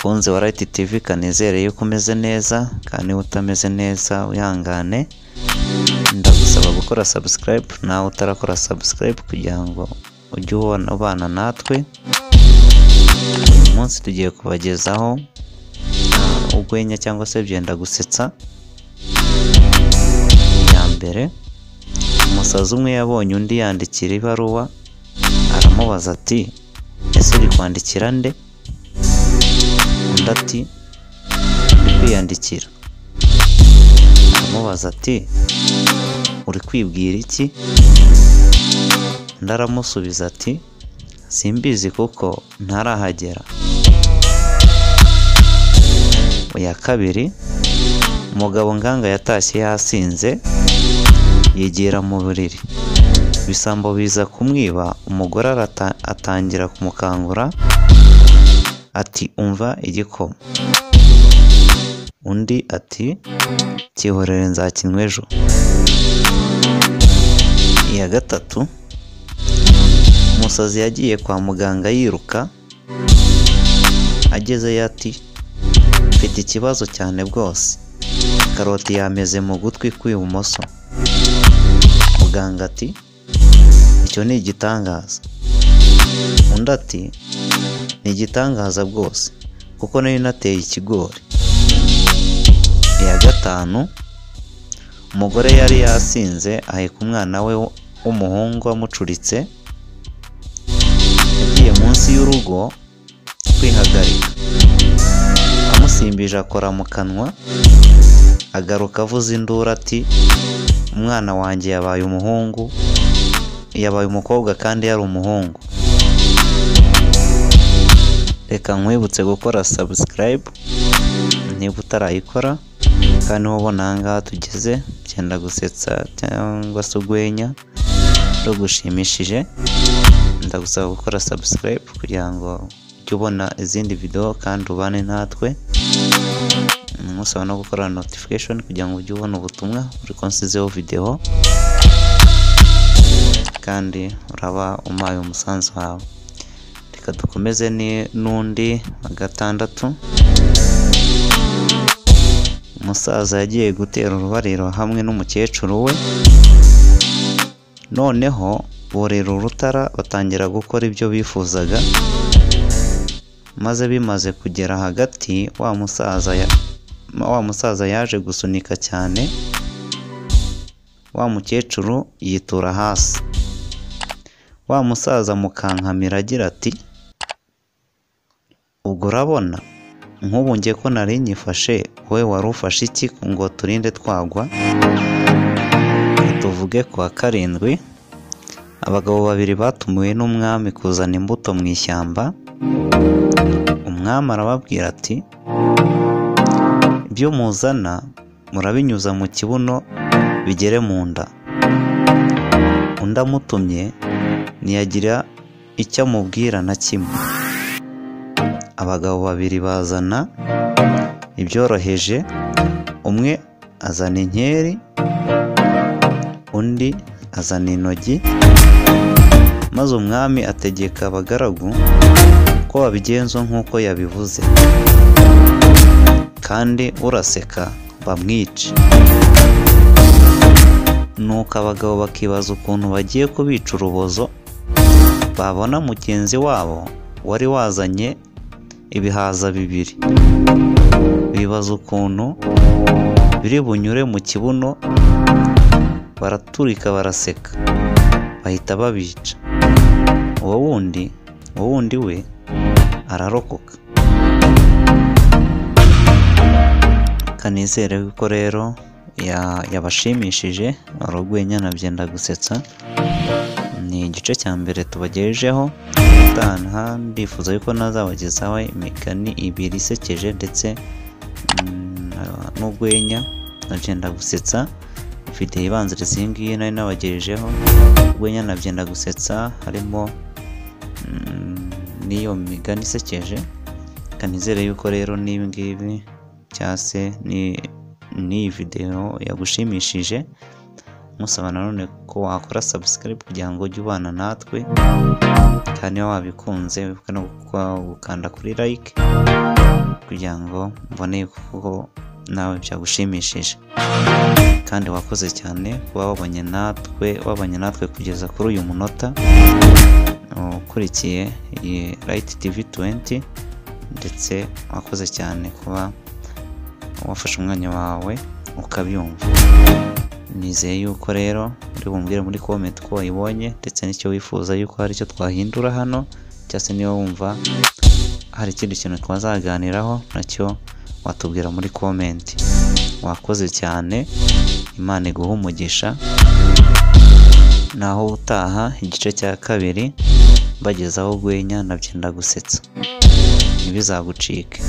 Mukunzi wa Light TV, kanizere yuko umeze neza, kandi niba utameze neza wihangane. Ndagusaba gukora subscribe nawe utarakora subscribe kugira ngo ujye ubana natwe. Uyu munsi tugiye kubagezaho urwenya cyangwa se byenda gusetsa. Ya mbere, umusazi umwe yabonye undi yandikira ibaruwa, aramubaza ati: "Ese uri kwandikira nde?" Undi ati: "Ndi kwiyandikira." Aramubaza ati: "Uri kwibwira iki?" Undi aramusubiza ati: "Simbizi kuko ntarahagera." Iya kabiri, umugabo Nganga yatashye yasinze, yigira mu buriri, ibisambo biza kumwiba. Umugore atangira kumukangura ati: "Umva igikoma." Undi ati: "Cyihorere nzakinywa ejo." Iya gatatu, umusazi yagiye kwa muganga yiruka, agezeyo ati: "Mfite ikibazo cyane bwose, karoti yameze mu gutwi kw'ibumoso." Muganga ati: "Icyo ni igitangaza." Undi ati: "Ni igitangaza bwose kuko nari nateye ikigori." Iya gatanu, umugore yari yasinze aheka umwana we w'umuhungu amucuritse, yagiye munsi y'urugo kwihagarika, amusimbije akora mu kanwa, agaruka avuza induru ati: "Umwana wanjye yabaye umuhungu, yabaye umukobwa kandi yari umuhungu." Reka nkwibutse gukora subscribe niba utarayikora, kandi ubona aha ngaha tugeze byenda gusetsa cyangwa se urwenya rugushimishije, ndagusaba gukora subscribe kugira ngo ujye ubona izindi video kandi ubane natwe. Nkusaba no gukora notification kugira ngo ujye ubona ubutumwa buri ko nsizeho video, kandi uraba umpaye umusanzu wawe. Reka dukomeze n'undi wa gatandatu. Umusaza yagiye gutera urubariro hamwe n'umukecuru we, noneho borera urutara batangira gukora ibyo bifuzaga, maze bimaze kugera hagati wa musaza yaje gusunika cyane, wa mukecuru yitura hasi. Wa musaza amukankamira agira ati: "Ubwo urabona nk'ubu njye ko nari nyifashe, wowe wari ufashe iki ngo turinde twagwa?" Tuvuge ku wa karindwi, abagabo babiri batumiwe n'umwami kuzana imbuto mu ishyamba. Umwami arababwira ati: "Ibyo muzana murabinyuza mu kibuno bigere mu nda." Undi amutumye ntiyagira icyo amubwira na kimwe. Abagabo babiri bazana ibyoroheje, umwe azana inkeri, undi azana intogi, maze umwami ategeka abagaragu ko babigenza nk'uko yabivuze, kandi uraseka bamwice. Nuko abagabo bakibaza ukuntu bagiye kubica urubozo, babona mugenzi wabo wari wazanye ibihaza bibiri, bibaza ukuntu biri bunyure mu kibuno, baraturika baraseka, bahita babica. Uwo wundi we ararokoka. Kanizere ko rero yabashimishije urwenya na byenda gusetsa. Ni igice cya mbere tubagejejeho. Utaha ndifuza yuko nazabagezaho imigani ibiri isekeje ndetse n'urwenya na byenda gusetsa. Video ibanziriza iyi ngiyi nari nabagejejeho urwenya na byenda gusetsa, harimo n'iyo migani isekeje. Kanizere yuko rero n'ibi ngibi cyangwa se n'iyi video yagushimishije. Musaba nanone ko wakora subscribe kugira ngo ujye ubana natwe, kandi niba wabikunze wibuke no gukanda kuri like. kugira ngo mbone yuko nawe byagushimishije. Kandi wakoze cyane kuba wabonye natwe kugeza kuri uyu munota, ukurikiye iyi Light TV 20, ndetse wakoze cyane kuba wafashe umwanya wawe ukabyumva. Nizeye yuko rero uri bumbwire muri comment ko wayibonye, ndetse n'icyo wifuza yuko hari icyo twahindura hano, cyangwa se niba wumva hari ikindi kintu twazaganiraho nacyo watubwira muri comment. Wakoze cyane, Imana iguhe umugisha. Naho utaha igice cya kabiri mbagezaho urwenya na byenda gusetsa, ntibizagucike.